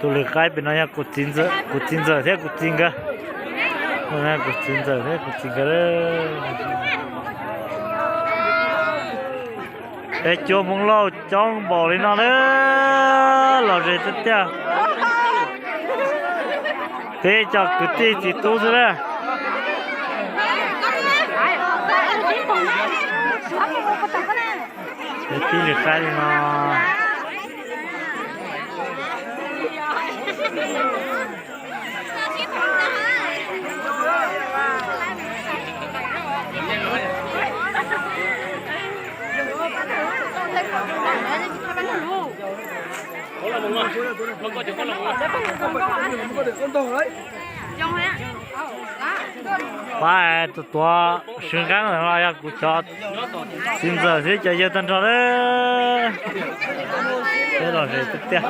Tus lwm qaib pem no yog kuv txiv ntxawm thiab kuv txiv nkawd. Kuv txiv ntxawm thiab kuv txiv nkawd. Peb cuab Hmoob Lauj coob npaum li no na, lom zem tiag tiag. Peb cov kwv tij txiv tub xwb na. Peb tib lwm qaib li no. Pab tus tuav swv nqeeb no yog kuv cov txiv ntxawm thiab cov yawg tag nrho na. Peb lom zem tiag tiag.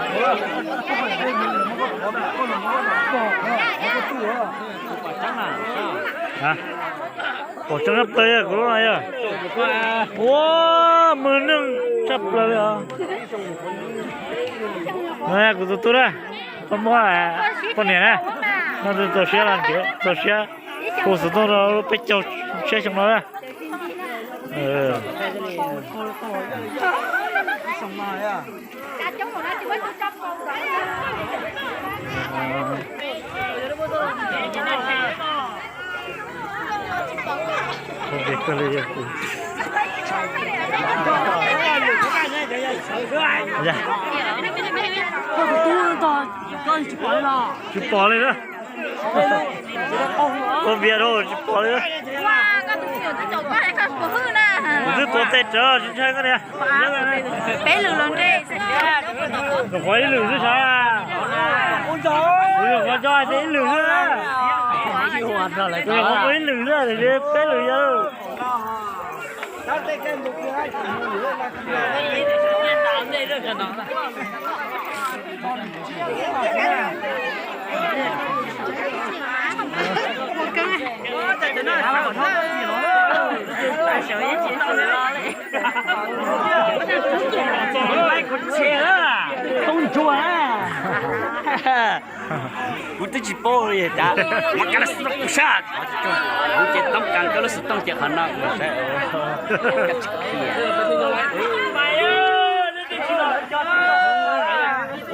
Pom tseeb tshaj plaws yog kuv lub no yog. Ua muaj neeg tshaj plaws li os. No yog kuv tus tub na, koj muab poj niam na, no tus txaus siab los kev txaus siab, hu xov tooj rau lub peb caug tshiab xyoo no na. Tsis pom li na. Ua vias rau tsis pom li. Kuv twb tuav tes rawv tsis ntshai koj niam. Peb lwm los nres. Nyuam qhuav ib lwm xwb sav. Kuv nyuam qhuav tso hais tias ib lwm xwb. Kuv nyuam qhuav ib lwm xwb tiam sis peb lwm yog. Toob ntsuag. Kuv twb tsis paub li cas, mas koj lub xov tooj kuv saib, kuv ces toob kas koj lub xov tooj ces qhov no kuv saib.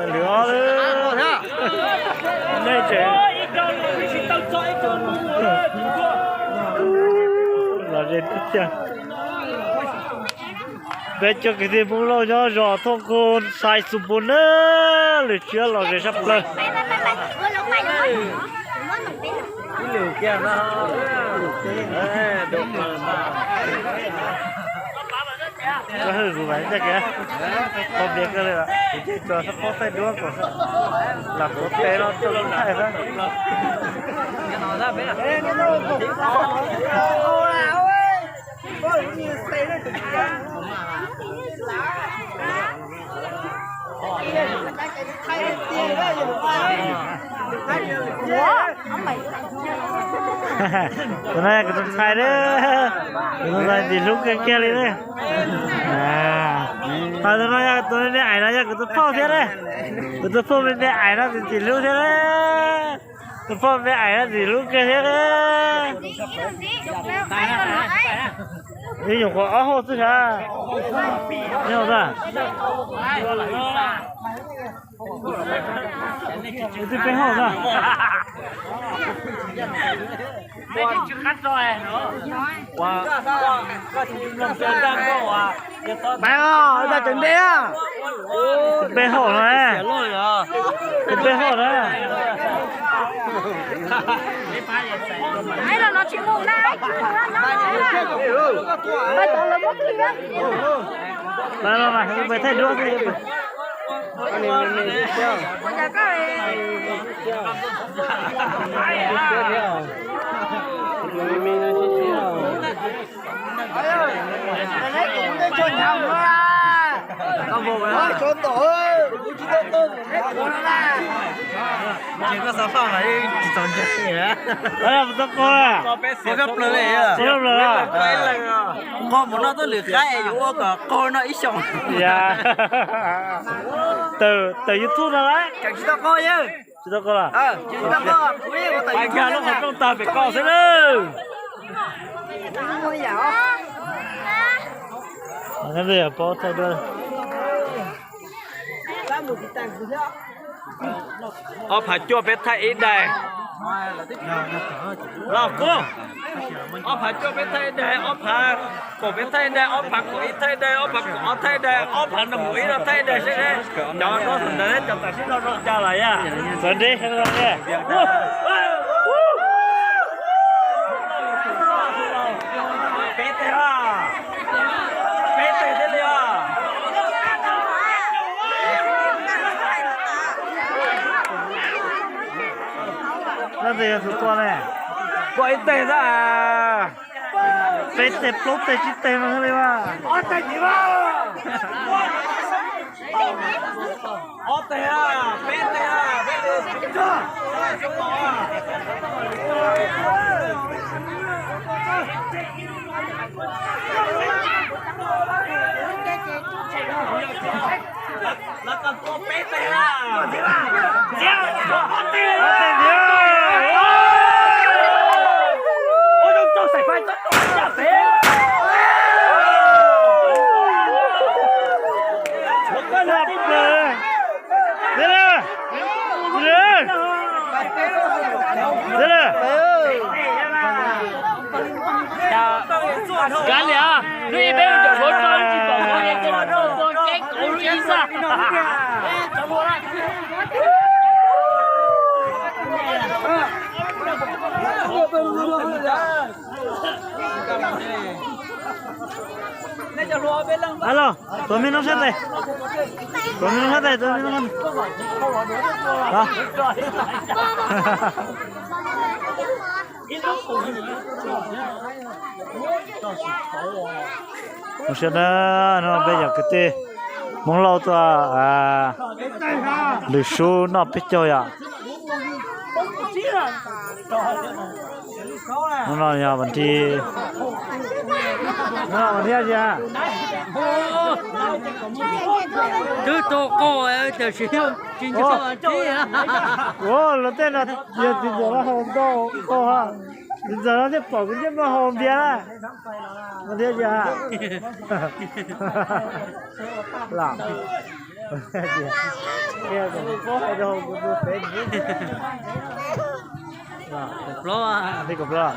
Lwm ob lwm. Nej tseem los ze tib cag. Peb cov kwv tij Hmoob Lauj nyob zos Thoj Kho, xais Xus Npus na, lwm tshiab los ze sab plaws. Koj hwj kuv mas ncaj kiag, qhov npias koj li, kuv ces tsuas xab pob thaij duab kom lam tuav tes no rau lub thaij xwb. Tus no yog kuv tus ntxhais na, kuv tus ntxhais ntxim hlub kawg kiag li na. Hos tus no yog tus me me aim no yog kuv tus phauj thiab na. Kuv tus phauj me me aim no ntxim hlub thiab na. Tus phauj me me aim no ntxim hlub kawg thiab na. Ib nyuam qhuav ob hauj xwb sav. Ib hauj xwb. Twb peb hauj na. Pais os, ua cas tseem ntev na. Twb peb hauj na. Twb peb hauj na. Pais los mas, pais thaij duab xwb. Ces koj xav faj mas tsis txaus ntseeg. Qaug plaws li, qaug mus noj tub lwm qaib es yuav ua kom qaug no ib xyoos. Tawm YouTube no lawm. Tsis tau qo los? Nkag lub qhov rooj tag pem koj xwb lawm. Ob phav cuaj peb thaij ib daim. Los kub. Ob phav cuaj peb thaij ib daim, ob phav kaum peb thaij ib daim, ob phav kaum ib thaij ib daim, ob phav kaum ob thaij ib daim, ob phav nees nkaum ib no thaij ib daim seb cov no ntawd cov tam sim no zoo cas lawm yom. Txawv nreb. Peb teg os. Peb teg thiaj li os. Leej twg yog tus tua ne? Tua ib teg xwb. Peb teg plaub teg tsib teg mas li mas. Ob teg, peb teg, peb teg. Kav liam, lub ib peb caum hluav taws tsis pom qhov es tua tua keeb kauv lub ib xwb. Los, tuav me no sab tes, tuav me no sab tes, tuav me no. Mus sawv daws, no peb yog kwv tij Hmoob Lauj tuaj lwm sub noj peb caug yom. Hnub no yog vas thib, hnub no vas thib dab tsi? Twb tau qo, tiam sis tsis nco. Ua los tej no yog txiv ntxawm no haus ntau qo ha. Txiv ntxawm no thiaj pom kuv ncej muag haus npias na. Vas thib dab tsi? Los,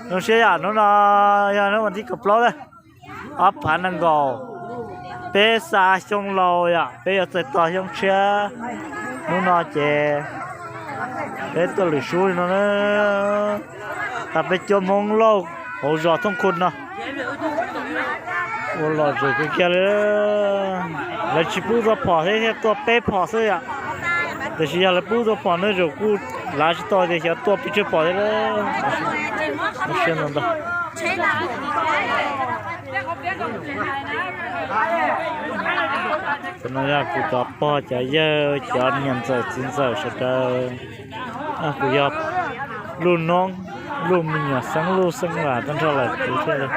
zoo siab yom, hnub no yog hnub vas thib kaum plaub na. Ob phav nees nkaum, peb xa xyoo laus yom, peb yuav txais tos xyoo tshiab. Hnub no ces peb tuaj lwm sub li no na, tas peb cuab Hmoob Lauj hauv zos Thooj Khu no. Ua lom zem kawg kiag li. Lawv tsis pub tua phom thiab, thiaj tuaj peb phom xwb yom. Tiam sis yog lawv pub tua phom na, zaum kuj lav tsis tau tias xyov tuaj pes tsawg phom thiab. Zoo siab ntau ntau. Cov no yog kuv cov pog cov yawg cov niam ntxawm txiv ntxawm sawv daws. Kuv yog Luj Noob, Luj me nyuam Xeeb, Luj Xeeb Vam tag nrho lawm kuv thiaj li.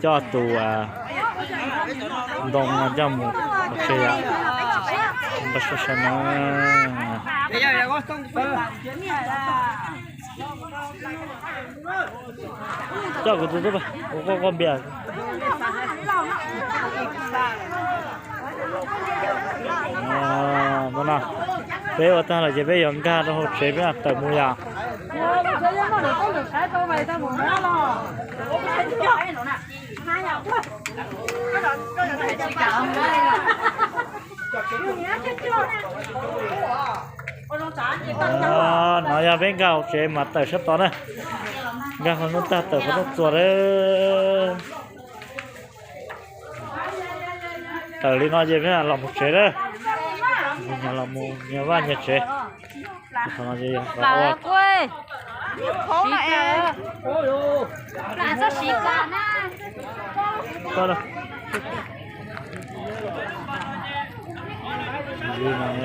Coj tus ntoo no coj mus pov tseg yom. Npaj sab sab no. Coj kuv tus tub, kuv quaj quaj npias. No, peb ua tag lawm ces peb yuav nkag rau hauv tsev peb mam tawm mus yom. No yog peb nkag hauv tsev mas tawm sab tod na. Nkag qhov no tag tawm qhov no txuas lawm. Tawm li no ces peb los mus tsev lawm. Los mus nyias vaj nyias tsev. Qhov no ces yog qhov ua. Li no,